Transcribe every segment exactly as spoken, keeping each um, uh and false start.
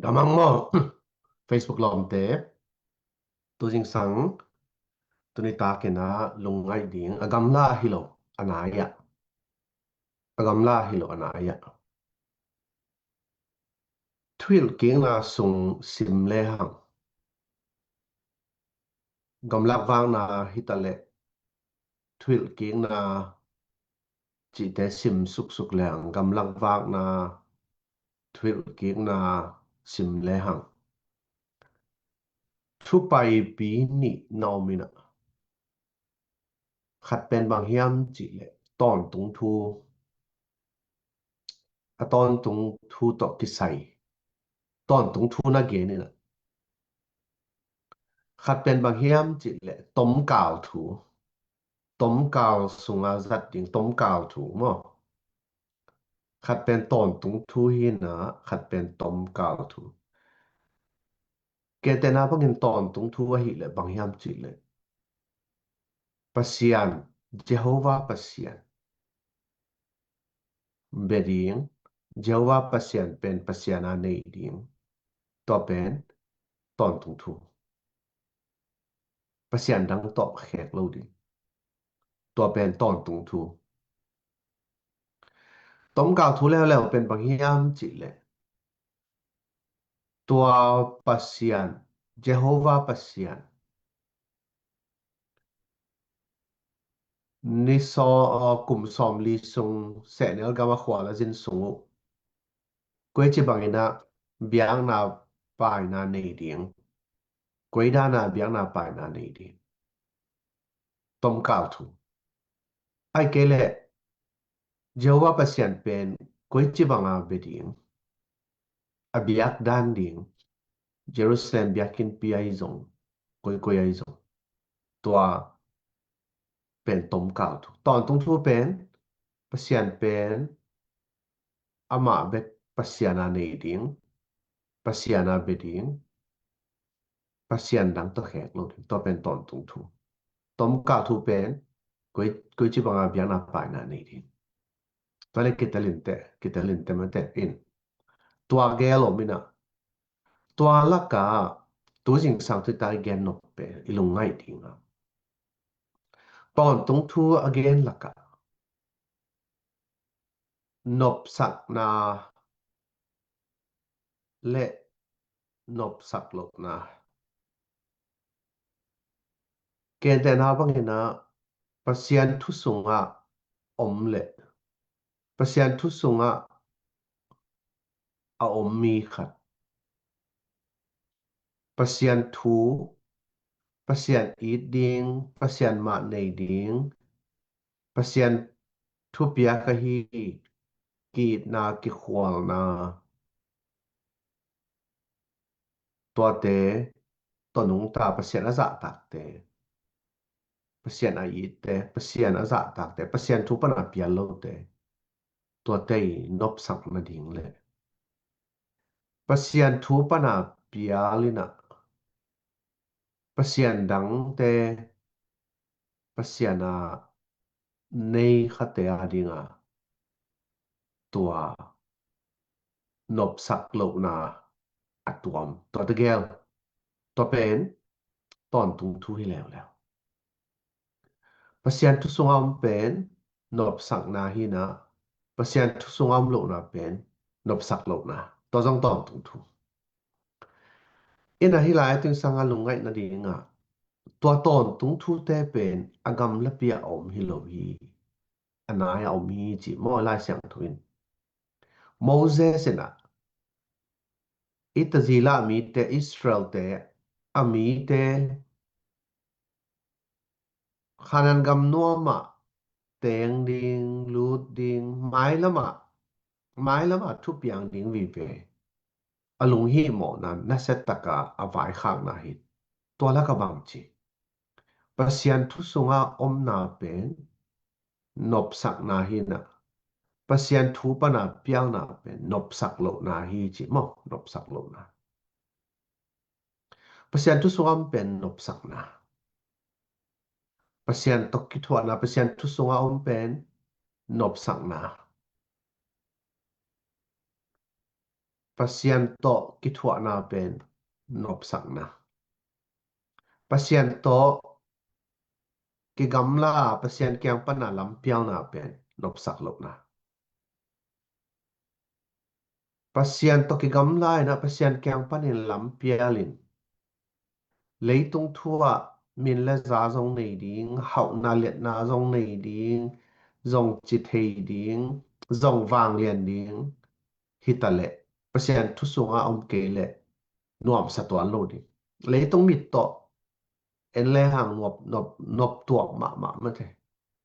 Gamang maw? Facebook lawmte, tu zingsang, tuni takin a lungngaih ding, a gamla hi lo, a nai ah. A gamla hi lo, a nai ah. Thuhilhkikna sung sim lehang, gamlak vakna hi ta leh, thuhilhkikna cihte sim suksuk lehang, gamlak vakna, thuhilhkikna sim lehang, thupaipi nih na om in ah, khat pen bang hiam cih leh tawntung thu, a tawntung thu tawh kisai tawntung thu na gen in ah, khat pen bang hiam cih leh tomkal thu, tomkal sunga zat ding tomkal thu maw? Khat pen tawntung thu hi in ah, khat pen tomkal thu. Gentehna bangin tawntung thu ahih leh bang hiam cih leh Pasian, Jehovah Pasian bia ding, Jehovah Pasian pen Pasian a nei ding, tua pen tawntung thu. Pasian dang tawh khek lo ding, tua pen tawntung thu. Tomkal thu leuleu pen bang hiam cih leh tua Pasian, Jehovah Pasian, ni saw, kum sawmli sung sehnel gam a khual a zin sung uh, koici bangin ah biakna paina nei ding, koi dan a biakna paina nei ding, tomkal thu. Ahih kei leh Jehovah Pasian pen koici banga bia ding, a biak dan ding, Jerusalem biakinnpi ahi zong, koikoi ahi zong, tua pen tomkal thu. Tawntung thu pen Pasian pen amah bek Pasian a nei ding, Pasian a bia ding, Pasian dang tawh khek lo ding, tua pen tawntung thu. Tomkal thu pen koi, koici banga biakna paina nei ding. Tua leh kitelin teh, kitelin teh mate in, tua gel om in ah, tua lakah tu zingsang tuni ta i gen nop pen i lungngaih ding ah, tawntung thu a gen lakah nopsakna leh nopsak lohna. Gentehna bangin ah Pasian thu sungah om leh Pasian thu sungah a om mi khat, Pasian thu, Pasian it ding, Pasian mah nei ding, Pasian thupiak ahi, ki-itna, kikhualna, tuate tawh nungta Pasian a zahtakte, Pasian a itte, Pasian a zahtakte, Pasian thu pana pial lote, tuate i nopsak nading leh Pasian thu pana pial in ah Pasian dangte, Pasian a nei khate a dinga tua nopsak lohna a tuam. Tua tegel, tua pen tawntung thu hi leuleu. Pasian thu sunga om pen nopsakna hi in ah, Pasian thu sunga om lohna pen nopsak lohna. Tua zong tawntung thu. In ah hih lai-ah tuni sangah lungngaih nadingah tua tawntung thute pen a gamlapi ah a om hi lo hi, a nai-ah a om hi ci maw Lai Siangtho in. Moses in ah i Tazila a mite, Israelte a mite Khanaan gam nuamah teng ding, lut ding, mailamah, mailamah thupiang ding vive a lunghimawhna nasia taka a vaikhakna hi. Tua lakah bang ci? Pasian thu sunga omna pen nopsakna hi in ah, Pasian thu pana pialna pen nopsak lohna hi ci maw, nopsak lohna. Pasian thu sunga om pen nopsakna. Pasian tawh kithuahna, Pasian thu sunga om pen nopsakna. Pasian tawh kithuahna pen nopsakna. Pasian tawh kigamla, Pasian kiang pana lampialna pen nopsak lohna. Pasian tawh kigamla in ah Pasian kiang panin lampial in, leitung thu ah min le za zong nei ding, hauhna liatna zong nei ding, zong ci thei ding, zong vanglian ding hi ta leh, Pasian thu sungah om kei leh nuamsa tuan lo ding. Leitung mit tawh en lehang nop, nop, nop tuak mahmah mate,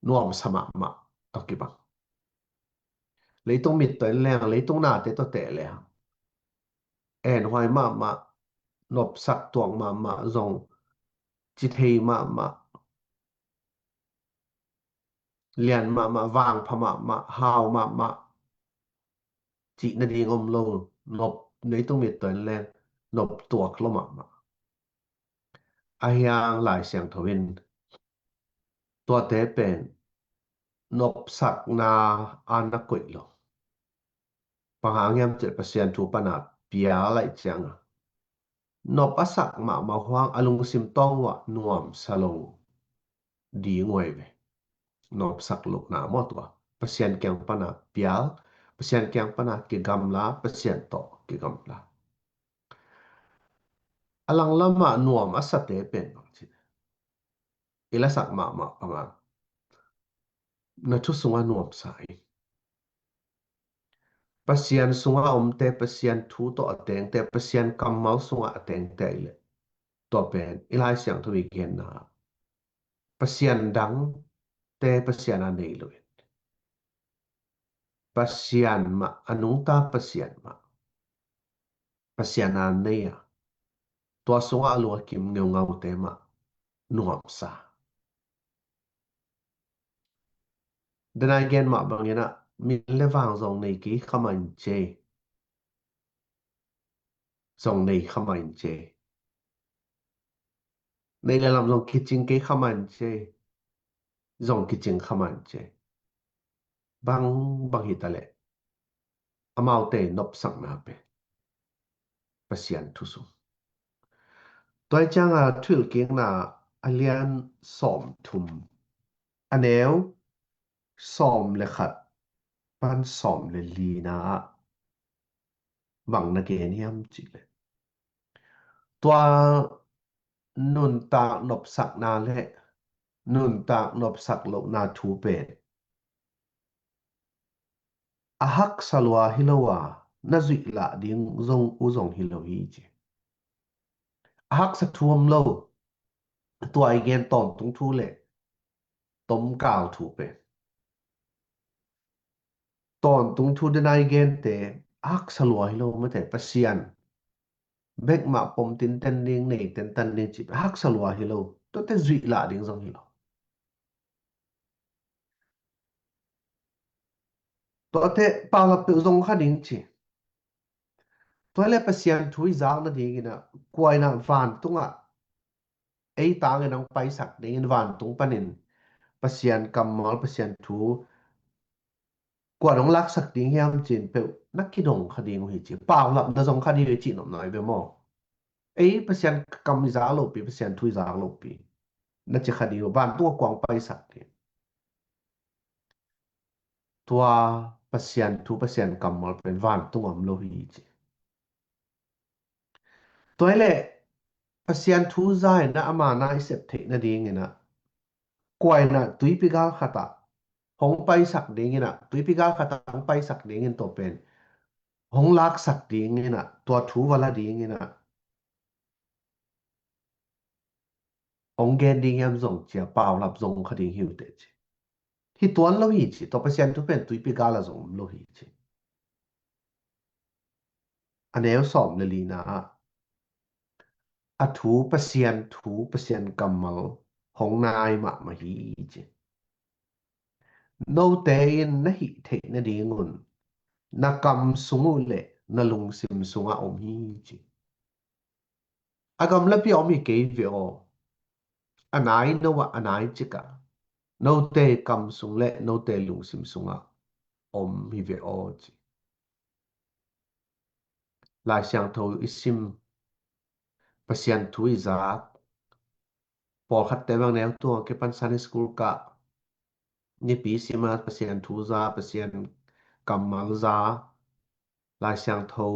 nuamsa mahmah tawh kibang. Leitung mit tawh en lehang, leitung nate tawh teh lehang, enhuai mahmah, nopsak tuak mahmah, zong ci thei mahmah, lian mahmah, vangpha mahmah, hau mahmah cih nading om lo. Nop, leitung mit tawh en leng nop tuak lo mahmah. Ahi hang Lai Siangtho in tuate pen nopsakna a na koih lo. Bang hang hiam cih leh Pasian thu pana pial lai ciang a, nop a sak mahmah huang a lungsim tawng uh ah nuamsa lo ding uh ahi ve. Nopsak lohna maw, tua Pasian kiang pana pial, Pasian kiang pana kigamla, Pasian tawh kigamla. A langlamah nuam a sate pen bang ci, i lasak mahmah bangah na thu sungah nuamsa in. Pasian sungah omte, Pasian thu tawh a tengte, Pasian kammal sungah a tengte ahi leh, tua pen i Lai Siangtho i genna, Pasian dangte Pasian a nei lo in, Pasian mah, a nungta Pasian mah, Pasian a nei a, tua sungah a lung a kim ngeungaute mah nuamsa. Denai gen mah bangin ah, min le vang zong nei kei kha mah in ci, zong nei kha mah in ci, nei le lam zong kicing kei kha mah in ci, zong kicing kha mah in ci. Bang bang hi ta leh, amaute nopsakna pen Pasian thu sung. Tua hi ciang a, Thuhilhkikna a lian sawmthum, a neu sawm le khat pan sawm le lina ah bang na gen hiam cih leh, tua nuntak nopsakna le nuntak nopsak lohna thu pen a haksa lua hi lo a, na zuih lah ding zong uh zong hi lo hi ci. A haksa thu om lo, tua i gen tawntung thu le tomkal thu pen. Tawntung thu denai gente a haksa lua hi lo mate, Pasian bek mah pom tinten ding, nei tentan ding cih a haksa lua hi lo. Tuate zuih lah ding zong hi lo. Tuate paulap peuh zong kha ding ci. Tua le Pasian thu i zak nadingin ah, kua in ah vantungah ei tangin hong paisak dingin, vantung panin Pasian kammal, Pasian thu kua in hong laksak ding hiam cih peuh na kidong kha ding uh hi ci. Paulap na zong kha ding uh hi cih nopna hi ve maw. Ei Pasian kam i zak lopi, Pasian thu i zak lopi na ci kha ding uh, vantung a kua hong paisak ding. Tua Pasian thu, Pasian kammal pen vantung om lo hi ci. Tua hi leh Pasian thu za in ah ama na i sep theih nadingin ah, kua in ah tuipi gal khat ah hong paisak dingin ah, tuipi gal khat ah hong paisak dingin tua pen hong laksak dingin ah, tua thu va la dingin ah hong gen ding hiam zong ci a, paulap zong kha ding hi uh teh ci. Hi tuan lo hi ci, tua Pasian thu pen tuipi gal ah zong om lo hi ci. A neu sawm le lina ah, a thu Pasian thu, Pasian kammal hong nai mahmah hi ci. Note in na hih theih nadingun na kam sung uh le na lungsim sungah om hi ci. A gamlapi ah om hi kei ve aw. A nai no ah, a nai cik ah, note kam sung le note lungsim sungah om hi ve aw ci. Lai Siangtho i sim, Pasian thu i zak, pawlkhatte bang neu tung a kipan Sunday school kah, nipi sima Pasian thu za, Pasian kammal za, Lai Siangtho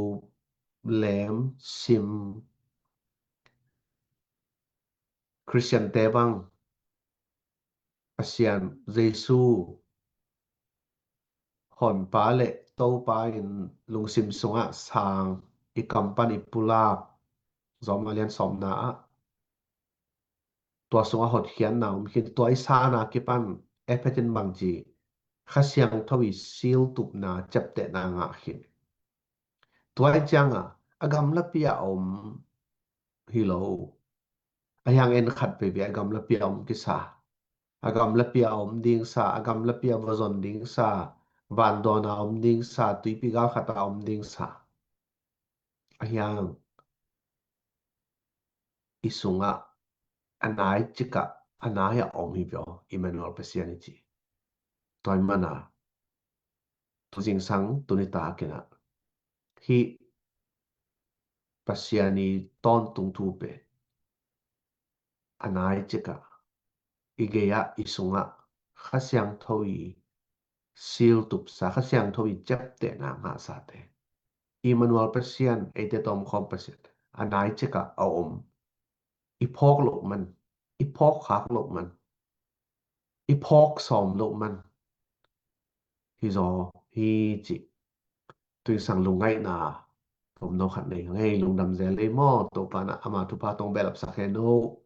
lem sim, Khristiante bang Pasian Jesu honpa le Topa in lungsim sungah sang, i kam pan i pulak, Rom a lian sawmna ah, tua sungah hotkhiatna om khin, tua i sana kipan Efesa in bangci, Kha Siangtho i siltupna ciaptehna ngah khin. Tua i cianga a gamlapi a om hi lo, a hiang en khat pei a gamlapi a om kisa, a gamlapi a om ding sa, a gamlapi a vazon ding sa, vandawn a om ding sa, tuipi gal khat a om ding sa, a hiang i sungah a nai cikah a nai a om hi vio, Emmanuel Pasian i ci. Tua i mana tu zingsang tuni takinah hih Pasian i tawntung thu pen a nai cikah i gei-ah i sungah Kha Siangtho i siltupsa, Kha Siangtho i ciaptehna ngahsate, Emmanuel Pasian, eite tawmkhawm Pasian a nai cikah a om, i phawk loh man, i phawk khak loh man, i phawk sawm loh man hi zaw hi cih tu zingsang lungngaihna tomno khat nei hang ei. Lungdam zel ei maw, Topa in ama thupha tawh behlap sak hen o.